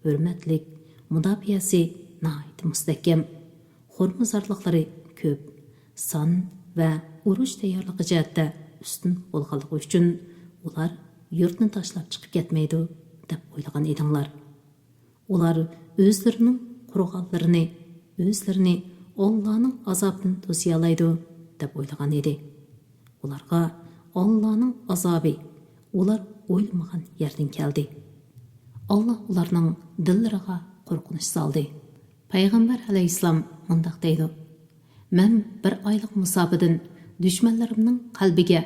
ھۆرمەتلىك، مۇداپىئەسى ناھايىتى مۇستەھكەم، خورمىزارلىقلىرى كۆپ، سان ۋە ئۇرۇش تەييارلىقى جەھەتتە ئۈستۈن بولغانلىقى ئۈچۈن ئۇلار يۇرتنى تاشلاپ چىقىپ كەتمەيدۇ، دەپ ئويلىغان ئىدىڭلار. ئۇلار ئۆزلىرىنىڭ قۇرغانلىرىنى، ئۆزلىرىنى ئاللانىڭ ئازابىدىن توسىيالايدۇ، دەپ ئويلىغان ئىدى. ئۇلارغا ئاللانىڭ ئازابى ئۇلار ئويلىمىغان يەردىن كەلدى. ئاللا ئۇلارنىڭ دىللىرىغا قورقۇنچ سالدى. پەيغەمبەر ئەلەيھىسسالام مۇنداق دەيدۇ: مەن بىر ئايلىق مۇساپىدىن دۈشمەنلىرىمنىڭ قەلبىگە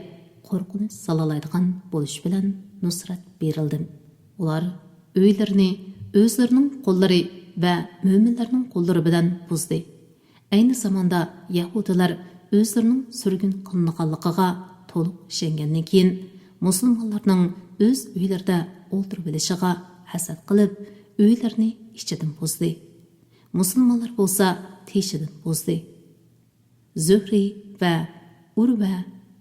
قورقۇنچ سالالايدىغان بولۇش بىلەن نۇسرەت بېرىلدىم. ئۇلار ئۆيلىرىنى ئۆزلىرىنىڭ قوللىرى ۋە مۆمىنلەرنىڭ قوللىرى بىلەن بۇزدى. ئەينى زاماندا يەھۇدىيلار ئۆزلىرىنىڭ سۈرگۈن قىلىنغانلىقىغا تولۇق ئىشەنگەندىن كېيىن، مۇسۇلمانلارنىڭ ئۆز ئۆيلىرىدە ئولتۇرۇۋېلىشىغا ھەسەت قىلىپ، ئۆيلىرىنى ئىچىدىن بۇزدى. مۇسۇلمانلار بولسا تېشىدىن بۇزدى. زۆھرى ۋە ئۇرۋە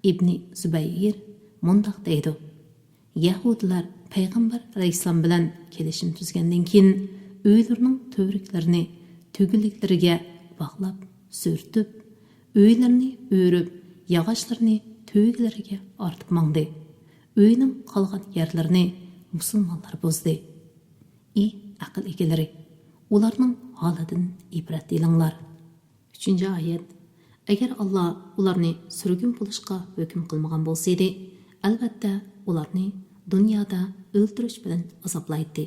ئىبنى زۇبەير مۇنداق دەيدۇ: يەھۇدىيلار پەيغەمبەر ئەلەيھىسسالام بىلەن كېلىشىم تۈزگەندىن كېيىن، ئۆيلىرىنىڭ تۈۋرۈكلىرىنى تۈگۈنلۈكلىرىگە باغلاپ سۈرتۈپ، ئۆيلىرىنى ئۆرۈپ، ياغاچلىرىنى تۈگىلىرىگە ئارتىپ ماڭدى. ئۆينىڭ قالغان يەرلىرىنى مۇسۇلمانلار بۇزدى. ئى ئەقىل ئىگىلىرى، ئۇلارنىڭ ھالىدىن ئىبرەت ئېلىڭلار. ئۈچىنچى ئايەت. ئەگەر ئاللا ئۇلارنى سۈرگۈن بولۇشقا ھۆكۈم قىلمىغان بولسىدى، ئەلۋەتتە ئۇلارنى دۇنيادا ئۆلتۈرۈش بىلەن ئازابلايتتى.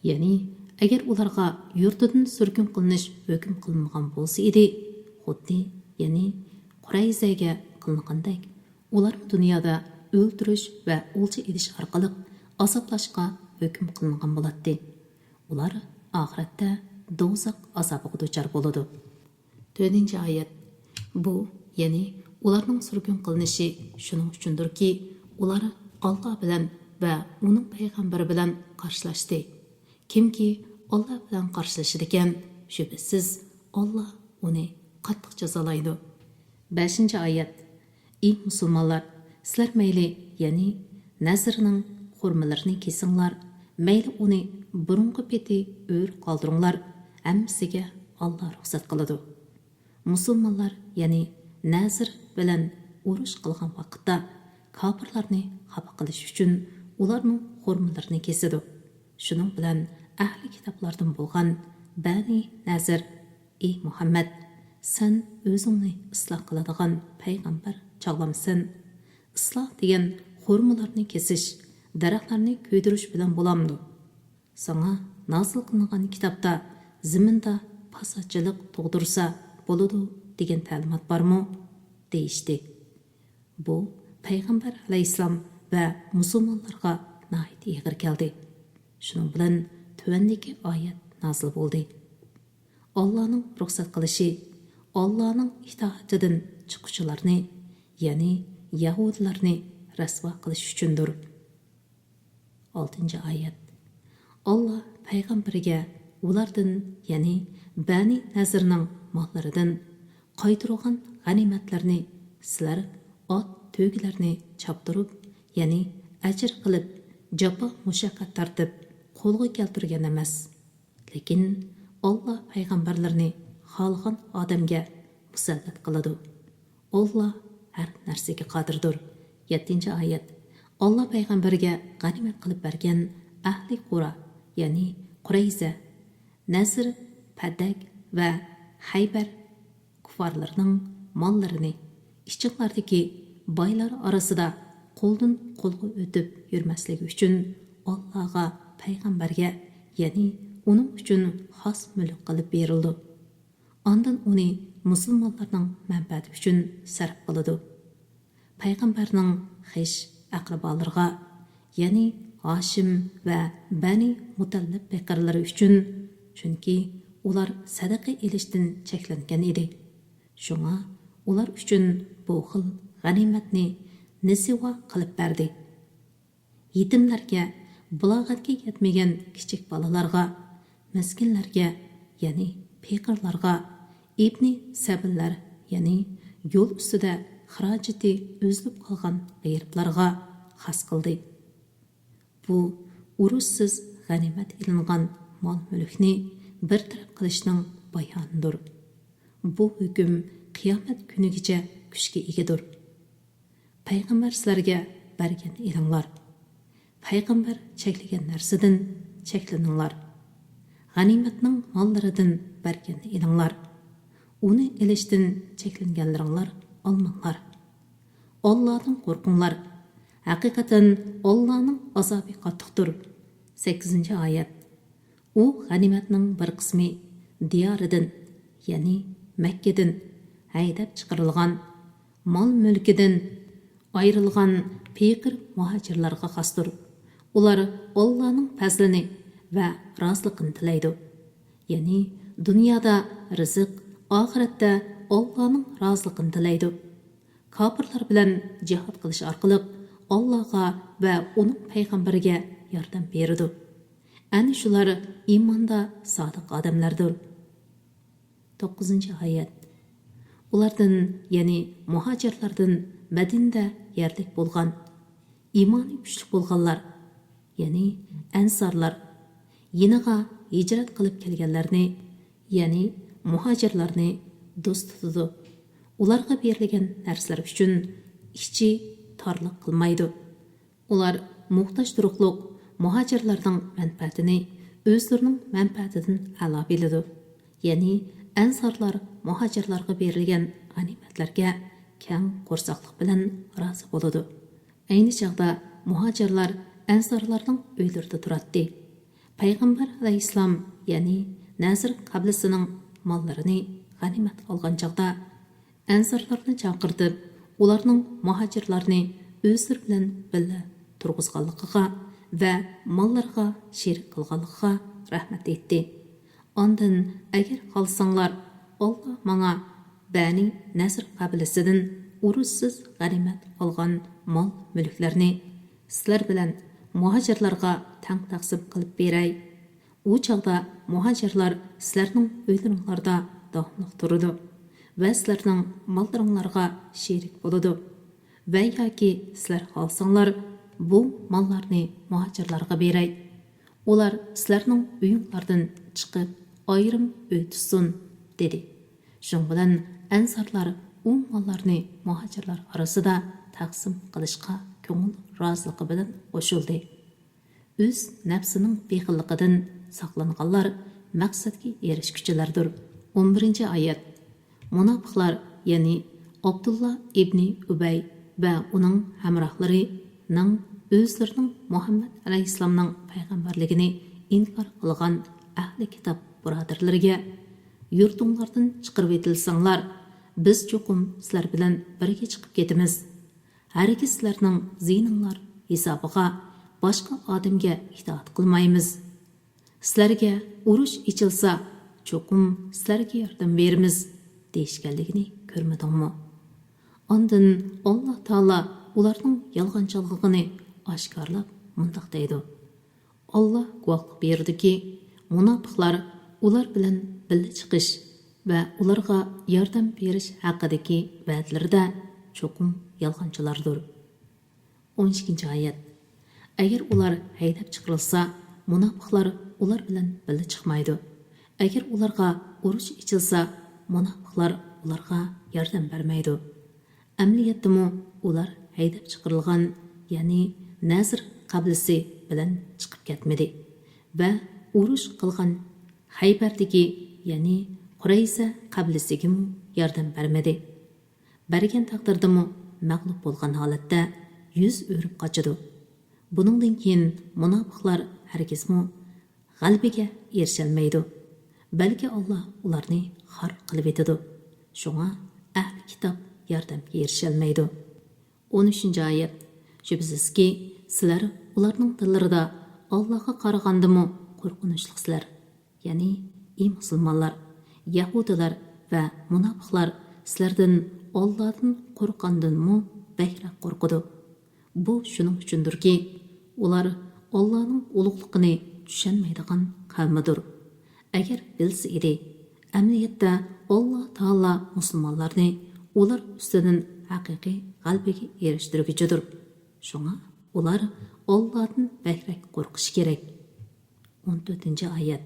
يەنى ئەگەر ئۇلارغا يۇرتىدىن سۈرگۈن قىلىنىش ھۆكۈم قىلىنمىغان بولسا ئىدى، خۇددى، يەنى قۇرەيزەگە قىلىنغاندەك، ئۇلارمۇ دۇنيادا ئۆلتۈرۈش ۋە ئولجا ئېلىش ئارقىلىق ئازابلاشقا ھۆكۈم قىلىنغان بولاتتى. ئۇلار ئاخىرەتتە دوزاخ ئازابىغا دۇچار بولىدۇ. تۆتىنچى ئايەت. بۇ يەنى ئۇلارنىڭ سۈرگۈن قىلىنىشى شۇنىڭ ئۈچۈندۇركى، ئۇلار ئاللا بىلەن ۋە ئۇنىڭ پەيغەمبىرى بىلەن قارشىلاشتى. كىمكى ئاللا بىلەن قارشىلىشىدىكەن، شۈبھىسىز ئاللا ئۇنى قاتتىق جازالايدۇ. بەشىنچى ئايەت. ئى مۇسۇلمانلار، سىلەر مەيلى، يەنى نەزىرنىڭ خورمىلىرىنى كېسىڭلار، مەيلى ئۇنى بۇرۇنقى پېتى ئۆرە قالدۇرۇڭلار، ھەممىسىگە ئاللا رۇخسەت قىلىدۇ. مۇسۇلمانلار، يەنى نەزىر بىلەن ئۇرۇش قىلغان ۋاقىتتا، كاپىرلارنى خاپا قىلىش ئۈچۈن ئۇلارنىڭ خورمىلىرىنى كېسىدۇ. شۇنىڭ بىلەن ئەھلى كىتابلاردىن بولغان بەنى نەزىر، ئى مۇھەممەد، سەن ئۆزۈڭنى ئىسلاھ قىلىدىغان پەيغەمبەر چاغلامسەن؟ ئىسلاھ دېگەن خورمىلارنى كېسىش، دەرەخلەرنى كۆيدۈرۈش بىلەن بولامدۇ؟ ساڭا نازىل قىلىنغان كىتابتا زېمىندا پاساتچىلىق تۇغدۇرسا بولىدۇ دېگەن تەلىمات بارمۇ؟ دېيىشتى. بۇ پەيغەمبەر ئەلەيھىسسالام ۋە مۇسۇلمانلارغا ناھايىتى ئېغىر كەلدى. شۇنىڭ بىلەن تۆۋەندىكى ئايەت نازىل بولدى. ئاللانىڭ رۇخسەت قىلىشى ئاللانىڭ ئىتائىتىدىن چىققۇچىلارنى، يەنى يەھۇدىيلارنى رەسۋا قىلىش ئۈچۈندۇر. ئالتىنچى ئايەت. ئاللا پەيغەمبىرىگە ئۇلاردىن، يەنى بەنى نەزىرنىڭ ماللىرىدىن قايتۇرغان غەنىيمەتلەرنى سىلەر ئات، تۆگىلەرنى چاپتۇرۇپ، يەنى ئەجىر قىلىپ، جاپا مۇشەققەت تارتىپ قولغا كەلتۈرگەن ئەمەس. لېكىن ئاللا پەيغەمبەرلىرىنى خالىغان ئادەمگە مۇسەللەت قىلىدۇ. ئاللا ھەر نەرسىگە قادىردۇر. يەتتىنچى ئايەت. ئاللا پەيغەمبەرگە غەنىيمەت قىلىپ بەرگەن ئەھلى قۇرا، يەنى قۇرەيزە، نەزىر، پەدەك ۋە خەيبەر كۇففارلىرىنىڭ ماللىرىنى، ئىچىڭلاردىكى بايلار ئارىسىدا قولدىن قولغا ئۆتۈپ يۈرمەسلىكى ئۈچۈن ئاللاغا، پەيغەمبەرگە، يەنى ئۇنىڭ ئۈچۈن خاس مۈلۈك قىلىپ بېرىلىدۇ. ئاندىن ئۇنى مۇسۇلمانلارنىڭ مەنپەئەتى ئۈچۈن سەرپ قىلىدۇ. پەيغەمبەرنىڭ خىش ئەقرىبالىرىغا، يەنى ھاشىم ۋە بەنى مۇتەللىپ پېقىرلىرى ئۈچۈن، چۈنكى ئۇلار سەدىقە ئېلىشتىن چەكلەنگەن ئىدى. شۇڭا ئۇلار ئۈچۈن بۇ خىل غەنىيمەتنى نىسۋا قىلىپ بەردى. يېتىملەرگە، بالاغەتكە يەتمىگەن كىچىك بالىلارغا، مىسكىنلەرگە، يەنى پېقىرلارغا، ئىبنى سەبىللەر، يەنى يول ئۈستىدە خىراجىتى ئۈزۈلۈپ قالغان غېرىبلارغا خاس قىلدى. بۇ ئۇرۇشسىز غەنىيمەت ئېلىنغان مال-مۈلۈكنى بىر تەرەپ قىلىشنىڭ بايانىدۇر. بۇ ھۆكۈم قىيامەت كۈنىگىچە كۈچكە ئىگىدۇر. پەيغەمبەر سىلەرگە بەرگەننى ئېلىڭلار. پەيغەمبەر چەكلىگەن نەرسىدىن چەكلىنىڭلار. غەنىيمەتنىڭ ماللىرىدىن بەرگەننى ئېلىڭلار. ئۇنى ئېلىشتىن چەكلەنگەنلىرىڭلار ئالماڭلار. ئاللادىن قورقۇڭلار. ھەقىقەتەن ئاللانىڭ ئازابى قاتتىقتۇر. سەككىزىنچى ئايەت. ئۇ غەنىيمەتنىڭ بىر قىسمى دىيارىدىن، يەنى مەككىدىن ھەيدەپ چىقىرىلغان، مال-مۈلكىدىن ئايرىلغان پېقىر مۇھاجىرلارغا خاستۇر. ئۇلار ئاللانىڭ پەزلىنى ۋە رازىلىقىنى تىلەيدۇ. يەنى دۇنيادا رىزىق، ئاخىرەتتە ئاللانىڭ رازىلىقىنى تىلەيدۇ. كاپىرلار بىلەن جىھاد قىلىش ئارقىلىق ئاللاغا ۋە ئۇنىڭ پەيغەمبىرىگە ياردەم بېرىدۇ. ئەنە شۇلار ئىماندا سادىق ئادەملەردۇر. توققۇزىنچى ئايەت. ئۇلاردىن، يەنى مۇھاجىرلاردىن مەدىنىدە يەرلىك بولغان، ئىمانى كۈچلۈك بولغانلار، يەنى ئەنسارلار، يېنىغا ھىجرەت قىلىپ كەلگەنلەرنى، يەنى مۇھاجىرلارنى دوست تۇتىدۇ. ئۇلارغا بېرىلگەن نەرسىلەر ئۈچۈن ئىچى تارلىق قىلمايدۇ. ئۇلار موھتاج تۇرۇقلۇق مۇھاجىرلارنىڭ مەنپەئەتىنى ئۆزلىرىنىڭ مەنپەئەتىدىن ئەلا بىلىدۇ. يەنى ئەنسارلار مۇھاجىرلارغا بېرىلگەن غەنىيمەتلەرگە كەڭ قورساقلىق بىلەن رازى بولىدۇ. ئەينى چاغدا مۇھاجىرلار ئەنسارلارنىڭ ئۆيلىرىدە تۇراتتى. پەيغەمبەر ئەلەيھىسسالام، يەنى نەزىر قەبىلىسىنىڭ ماللىرىنى غەنىيمەتكە ئالغان چاغدا، ئەنسارلارنى چاقىرتىپ، ئۇلارنىڭ مۇھاجىرلارنى ئۆزلىرى بىلەن بىللە تۇرغۇزغانلىقىغا ۋە ماللىرىغا شېرىك قىلغانلىقىغا رەھمەت ئېيتتى. ئاندىن، ئەگەر خالىساڭلار، ئاللا ماڭا بەنى نەزىر قەبىلىسىدىن ئۇرۇشسىز غەنىيمەت ئالغان مال-مۈلۈكلەرنى سىلەر بىلەن مۇھاجىرلارغا تەڭ تەقسىم قىلىپ بېرەي. ئۇ چاغدا مۇھاجىرلار سىلەرنىڭ ئۆيلىرىڭلاردا داۋاملىق تۇرىدۇ ۋە سىلەرنىڭ ماللىرىڭلارغا شېرىك بولىدۇ. ۋە ياكى سىلەر خالىساڭلار، بۇ ماللارنى مۇھاجىرلارغا بېرەي. ئۇلار سىلەرنىڭ ئۆيۈڭلاردىن چىقىپ، ئايرىم ئۆي تۇتسۇن، دېدى. شۇنىڭ بىلەن ئەنسارلار ئۇ ماللارنى مۇھاجىرلار ئارىسىدا تەقسىم قىلىشقا كۆڭۈل رازىلىقى بىلەن قوشۇلدى. ئۆز نەپسىنىڭ بېخىللىقىدىن ساقلانغانلار مەقسەتكە ئېرىشكۈچىلەردۇر. ئون بىرىنچى ئايەت. مۇناپىقلار، يەنى ئابدۇللا ئىبنى ئۈبەي ۋە ئۇنىڭ ھەمراھلىرىنىڭ ئۆزلىرىنىڭ مۇھەممەد ئەلەيھىسسالامنىڭ پەيغەمبەرلىكىنى ئىنكار قىلغان ئەھلى كىتاب بۇرادەرلىرىگە، يۇرتۇڭلاردىن چىقىرىۋېتىلسەڭلار، بىز چوقۇم سىلەر بىلەن بىرگە چىقىپ كېتىمىز. ھەرگىز سىلەرنىڭ زىيىنىڭلار ھېسابىغا باشقا ئادەمگە ئىتائەت قىلمايمىز. سىلەرگە ئۇرۇش ئېچىلسا، چوقۇم سىلەرگە ياردەم بېرىمىز، دېيىشكەنلىكىنى كۆرمىدىڭمۇ؟ ئاندىن ئاللا تائالا ئۇلارنىڭ يالغانچىلىقىنى ئاشكارىلاپ مۇنداق دەيدۇ: ئاللا گۇۋاھلىق بېرىدۇكى، مۇناپىقلار ئۇلار بىلەن بىللە چىقىش ۋە ئۇلارغا ياردەم بېرىش ھەققىدىكى ۋەدىلىرىدە چوقۇم يالغانچىلاردۇر. ئون ئىككىنچى ئايەت. ئەگەر ئۇلار ھەيدەپ چىقىرىلسا، مۇناپىقلار ئۇلار بىلەن بىللە چىقمايدۇ. ئەگەر ئۇلارغا ئۇرۇش ئېچىلسا، مۇناپىقلار ئۇلارغا ياردەم بەرمەيدۇ. ئەمەلىيەتتىمۇ ئۇلار ھەيدەپ چىقىرىلغان، يەنى نەزىر قەبىلىسى بىلەن چىقىپ كەتمىدى ۋە ئۇرۇش قىلغان خەيبەردىكى، يەنى قۇرەيزە قەبىلىسىگىمۇ ياردەم بەرمىدى. بەرگەن تەقدىردىمۇ مەغلۇپ بولغان ھالەتتە يۈز ئۆرۈپ قاچىدۇ. بۇنىڭدىن كېيىن مۇناپىقلار ھەرگىزمۇ غەلىبىگە ئېرىشەلمەيدۇ، بەلكى ئاللا ئۇلارنى خار قىلىۋېتىدۇ. شۇڭا ئەھلى كىتاب ياردەمگە ئېرىشەلمەيدۇ. ئون ئۈچىنچى ئايەت. شۈبھىسىزكى، سىلەر ئۇلارنىڭ دىللىرىدا ئاللاغا قارىغاندىمۇ قورقۇنچلۇقسىلەر. يەنى، ئى مۇسۇلمانلار، يەھۇدىيلار ۋە مۇناپىقلار سىلەردىن ئاللادىن قورققاندىنمۇ بەكرەك قورقىدۇ. بۇ شۇنىڭ ئۈچۈندۇركى، ئۇلار ئاللانىڭ ئۇلۇغلۇقىنى چۈشەنمەيدىغان قەۋمىدۇر. ئەگەر بىلسە ئىدى، ئەمەلىيەتتە ئاللا تائالا مۇسۇلمانلارنى ئۇلار ئۈستىدىن ھەقىقىي غەلىبىگە ئېرىشتۈرگۈچىدۇر. شۇڭا ئۇلار ئاللادىن بەكرەك قورقۇشى كېرەك. ئون تۆتىنچى ئايەت.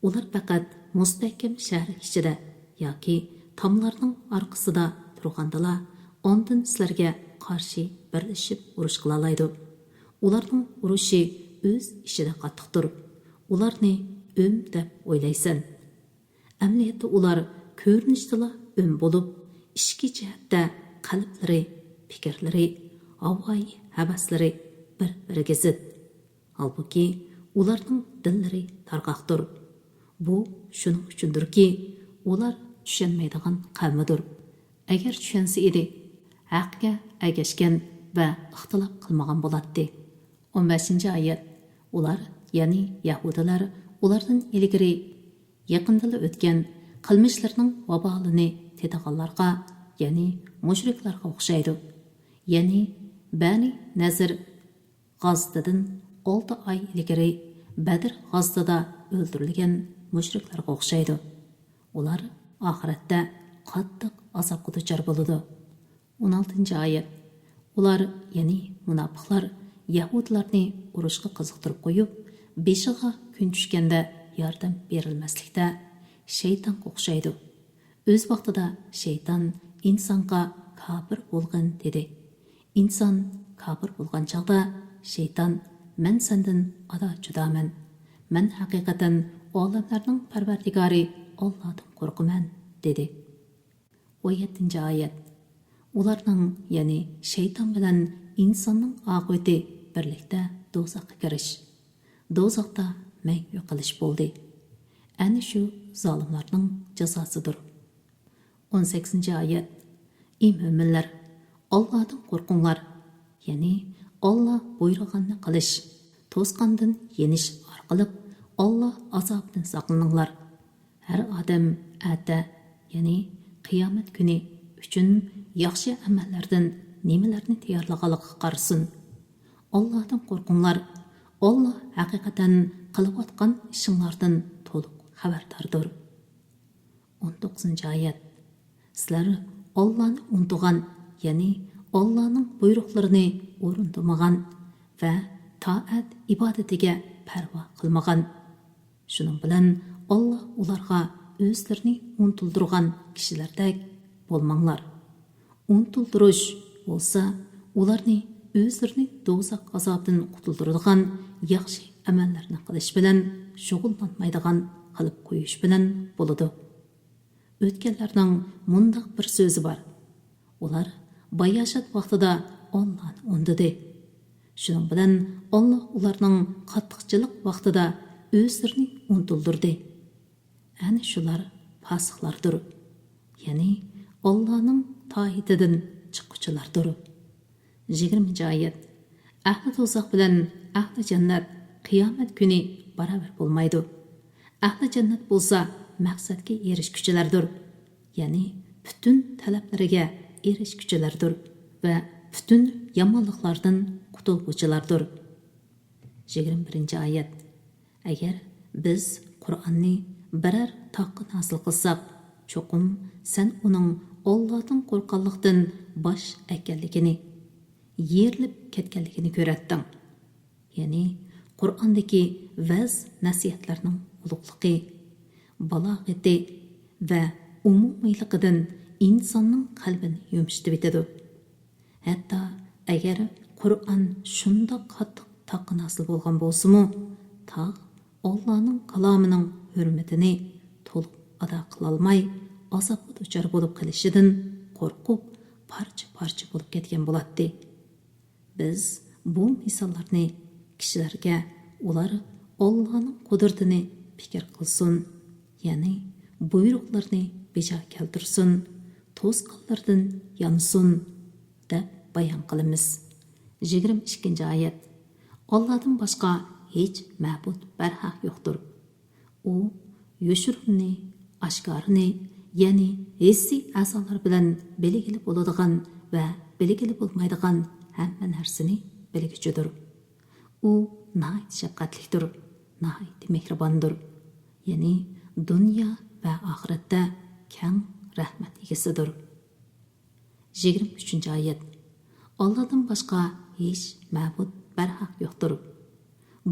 ئۇلار پەقەت مۇستەھكەم شەھەر ئىچىدە ياكى تاملارنىڭ ئارقىسىدا تۇرغاندىلا، ئاندىن سىلەرگە قارشى بىرلىشىپ ئۇرۇش قىلالايدۇ. ئۇلارنىڭ ئۇرۇشى ئۆز ئىچىدە قاتتىقتۇر. ئۇلارنى ئۆم دەپ ئويلايسەن. ئەمەلىيەتتە ئۇلار كۆرۈنۈشتىلا ئۆم بولۇپ، ئىچكى جەھەتتە قەلبلىرى، پىكىرلىرى، ھاۋايى ھەۋەسلىرى بىر-بىرىگە زىت. ھالبۇكى، ئۇلارنىڭ دىللىرى تارقاقتۇر. بۇ شۇنىڭ ئۈچۈندۇركى، ئۇلار چۈشەنمەيدىغان قەۋمىدۇر. ئەگەر چۈشەنسە ئىدى، ھەققە ئەگەشكەن ۋە ئىختىلاپ قىلمىغان بولاتتى. ئون بەشىنچى ئايەت. ئۇلار، يەنى يەھۇدىيلار، ئۇلاردىن ئىلگىرى يېقىندىلا ئۆتكەن قىلمىشلىرىنىڭ ۋابالىنى تېتىغانلارغا، يەنى مۇشرىكلارغا ئوخشايدۇ. يەنى بەنى نەزىر غازىتىدىن ئالتە ئاي ئىلگىرى بەدر غازىتىدا ئۆلتۈرۈلگەن مۇشرىكلارغا ئوخشايدۇ. ئۇلار ئاخىرەتتە قاتتىق ئازابقا دۇچار بولىدۇ. ئون ئالتىنچى ئايەت. ئۇلار، يەنى مۇناپىقلار، يەھۇدىيلارنى ئۇرۇشقا قىزىقتۇرۇپ قويۇپ، بېشىغا كۈن چۈشكەندە ياردەم بېرىلمەسلىكتە، شەيتانغا ئوخشايدۇ. ئۆز ۋاقتىدا شەيتان ئىنسانغا كاپىر بولغىن دېدى. ئىنسان كاپىر بولغان چاغدا شەيتان، مەن سەندىن ئادا جۇدامەن. مەن ھەقىقەتەن ئالەملەرنىڭ پەرۋەردىگارى ئاللادىن قورقىمەن، دېدى. ئون يەتتىنچى ئايەت. ئۇلارنىڭ، يەنى شەيتان بىلەن ئىنساننىڭ ئاقىۋىتى بىرلىكتە دوزاخقا كىرىش، دوزاختا مەڭگۈ قېلىش بولدى. ئەنە شۇ زالىملارنىڭ جازاسىدۇر. ئون سەككىزىنچى ئايەت. ئى مۆمىنلەر، ئاللادىن قورقۇڭلار، يەنى ئاللا بۇيرۇغاننى قىلىش، توسقاندىن يېنىش ئارقىلىق ئاللا ئازابىدىن ساقلىنىڭلار. ھەر ئادەم ئەتە، يەنى قىيامەت كۈنى ئۈچۈن ياخشى ئەمەللەردىن نېمىلەرنى تەييارلىغانلىقىغا قارىسۇن. ئاللاھتىن قورقۇڭلار، ئاللاھ ھەقىقەتەن قىلىۋاتقان ئىشىڭلاردىن تولۇق خەۋەرداردۇر. ئون توققۇزىنچى ئايەت. سىلەر ئاللانى ئۇنتۇغان، يەنى ئاللانىڭ بۇيرۇقلىرىنى ئورۇندىمىغان ۋە تائەت ئىبادىتىگە پەرۋا قىلمىغان. شۇنىڭ بىلەن ئاللا ئۇلارغا ئۆزلىرىنى ئۇنتۇلدۇرغان كىشىلەردەك بولماڭلار. ئۇنتۇلدۇرۇش بولسا ئۇلارنى ئۆزلىرىنى دوزاخ ئازابىدىن قۇتۇلدۇرىدىغان ياخشى ئەمەللەرنى قىلىش بىلەن شۇغۇللانمايدىغان قىلىپ قويۇش بىلەن بولىدۇ. ئۆتكەنلەرنىڭ مۇنداق بىر سۆزى بار، ئۇلار باياشات ۋاقتىدا ئاللانى ئۇنتۇدى. شۇنىڭ بىلەن ئاللا ئۇلارنىڭ قاتتىقچىلىق ۋاقتىدا ئۆزلىرىنى ئۇنتۇلدۇردى. ئەنە شۇلار پاسىقلاردۇر، يەنى ئاللانىڭ تائىتىدىن چىققۇچىلاردۇر. يىگىرمىنچى ئايەت. ئەھلى دوزاخ بىلەن ئەھلى جەننەت قىيامەت كۈنى باراۋەر بولمايدۇ. ئەھلى جەننەت بولسا مەقسەتكە ئېرىشكۈچىلەردۇر، يەنى پۈتۈن تەلەپلىرىگە ئېرىشكۈچىلەردۇر ۋە پۈتۈن يامانلىقلاردىن قۇتۇلغۇچىلاردۇر. يىگىرمە بىرىنچى ئايەت. ئەگەر بىز قۇرئاننى بىرەر تاغقا نازىل قىلساق، چوقۇم سەن ئۇنىڭ ئاللادىن قورققانلىقتىن باش ئەگكەنلىكىنى، يېرىلىپ كەتكەنلىكىنى كۆرەتتىڭ. يەنى قۇرئاندىكى ۋەز-نەسىھەتلەرنىڭ ئۇلۇغلۇقى، بالاغىتى ۋە ئومۇمىيلىقىدىن ئىنساننىڭ قەلبىنى يۇمشىتىۋېتىدۇ. ھەتتا ئەگەر قۇرئان شۇنداق قاتتىق تاغقا نازىل بولغان بولسىمۇ، تاغ ئاللانىڭ كالامىنىڭ ھۆرمىتىنى تولۇق ئادا قىلالماي، ئازابقا دۇچار بولۇپ قېلىشىدىن قورقۇپ، پارچە-پارچە بولۇپ كەتكەن بولاتتى. بىز بۇ مىساللارنى كىشىلەرگە ئۇلار ئاللانىڭ قۇدرىتىنى پىكىر قىلسۇن، يەنى بۇيرۇقلىرىنى بېجا كەلتۈرسۇن، توسقانلىرىدىن يانسۇن، دەپ بايان قىلىمىز. يىگىرمە ئىككىنچى ئايەت. ئاللادىن باشقا ھېچ مەبۇد بەرھەق يوقتۇر. ئۇ يوشۇرۇننى، ئاشكارىنى، يەنى ھېسسىي ئەزالار بىلەن بىلگىلى بولىدىغان ۋە بىلگىلى بولمايدىغان ھەممە نەرسىنى بىلگۈچىدۇر. ئۇ ناھايىتى شەپقەتلىكتۇر، ناھايىتى مېھرىباندۇر. يەنى دۇنيا ۋە ئاخىرەتتە كەڭ رەھمەت ئىگىسىدۇر. يىگىرمە ئۈچىنچى ئايەت. ئاللادىن باشقا ھېچ مەبۇد بەرھەق يوقتۇر.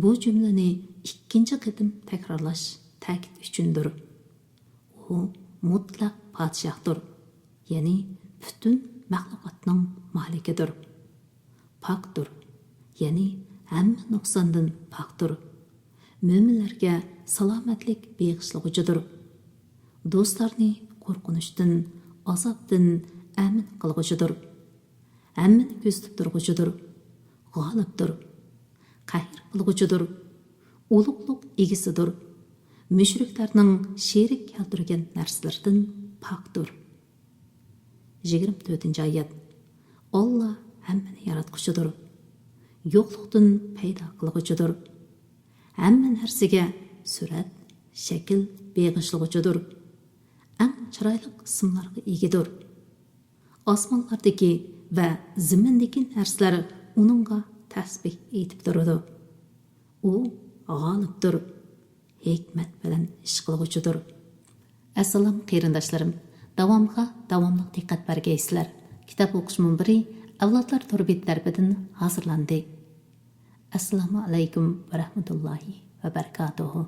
بۇ جۈملىنى ئىككىنچى قېتىم تەكرارلاش تەكىت ئۈچۈندۇر. ئۇ مۇتلەق پادىشاھتۇر، يەنى پۈتۈن مەخلۇقاتنىڭ مالىكىدۇر. پاكتۇر، يەنى ھەممە نۇقساندىن پاكتۇر. مۆمىنلەرگە سالامەتلىك بېغىشلىغۇچىدۇر. دوستلارنى قورقۇنچتىن، ئازابتىن ئەمىن قىلغۇچىدۇر. ھەممىنى كۆزىتىپ تۇرغۇچىدۇر. غالىبتۇر. قەھر قىلغۇچىدۇر. ئۇلۇغلۇق ئىگىسىدۇر. مۇشرىكلارنىڭ شېرىك كەلتۈرگەن نەرسىلىرىدىن پاكتۇر. يىگىرمە تۆتىنچى ئايەت. ئاللا ھەممىنى ياراتقۇچىدۇر. يوقلۇقتىن پەيدا قىلغۇچىدۇر. ھەممە نەرسىگە سۈرەت، شەكىل بېغىشلىغۇچىدۇر. ئەڭ چىرايلىق ئىسىملارغا ئىگىدۇر. ئاسمانلاردىكى ۋە زېمىندىكى نەرسىلەر ئۇنىڭغا تەسبىھ ئېيتىپ تۇرىدۇ. ئۇ غالىبتۇر، ھېكمەت بىلەن ئىش قىلغۇچىدۇر. ئەسسالام قېرىنداشلىرىم، داۋامىغا داۋاملىق دىققەت بەرگەيسىلەر. كىتاب ئوقۇش مۇنبىرى ئەۋلادلار تور بېتى تەرىپىدىن ھازىرلاندى. ئەسسالامۇ ئەلەيكۇم ۋە رەھمەتۇللاھى ۋە بەرىكاتۇھۇ.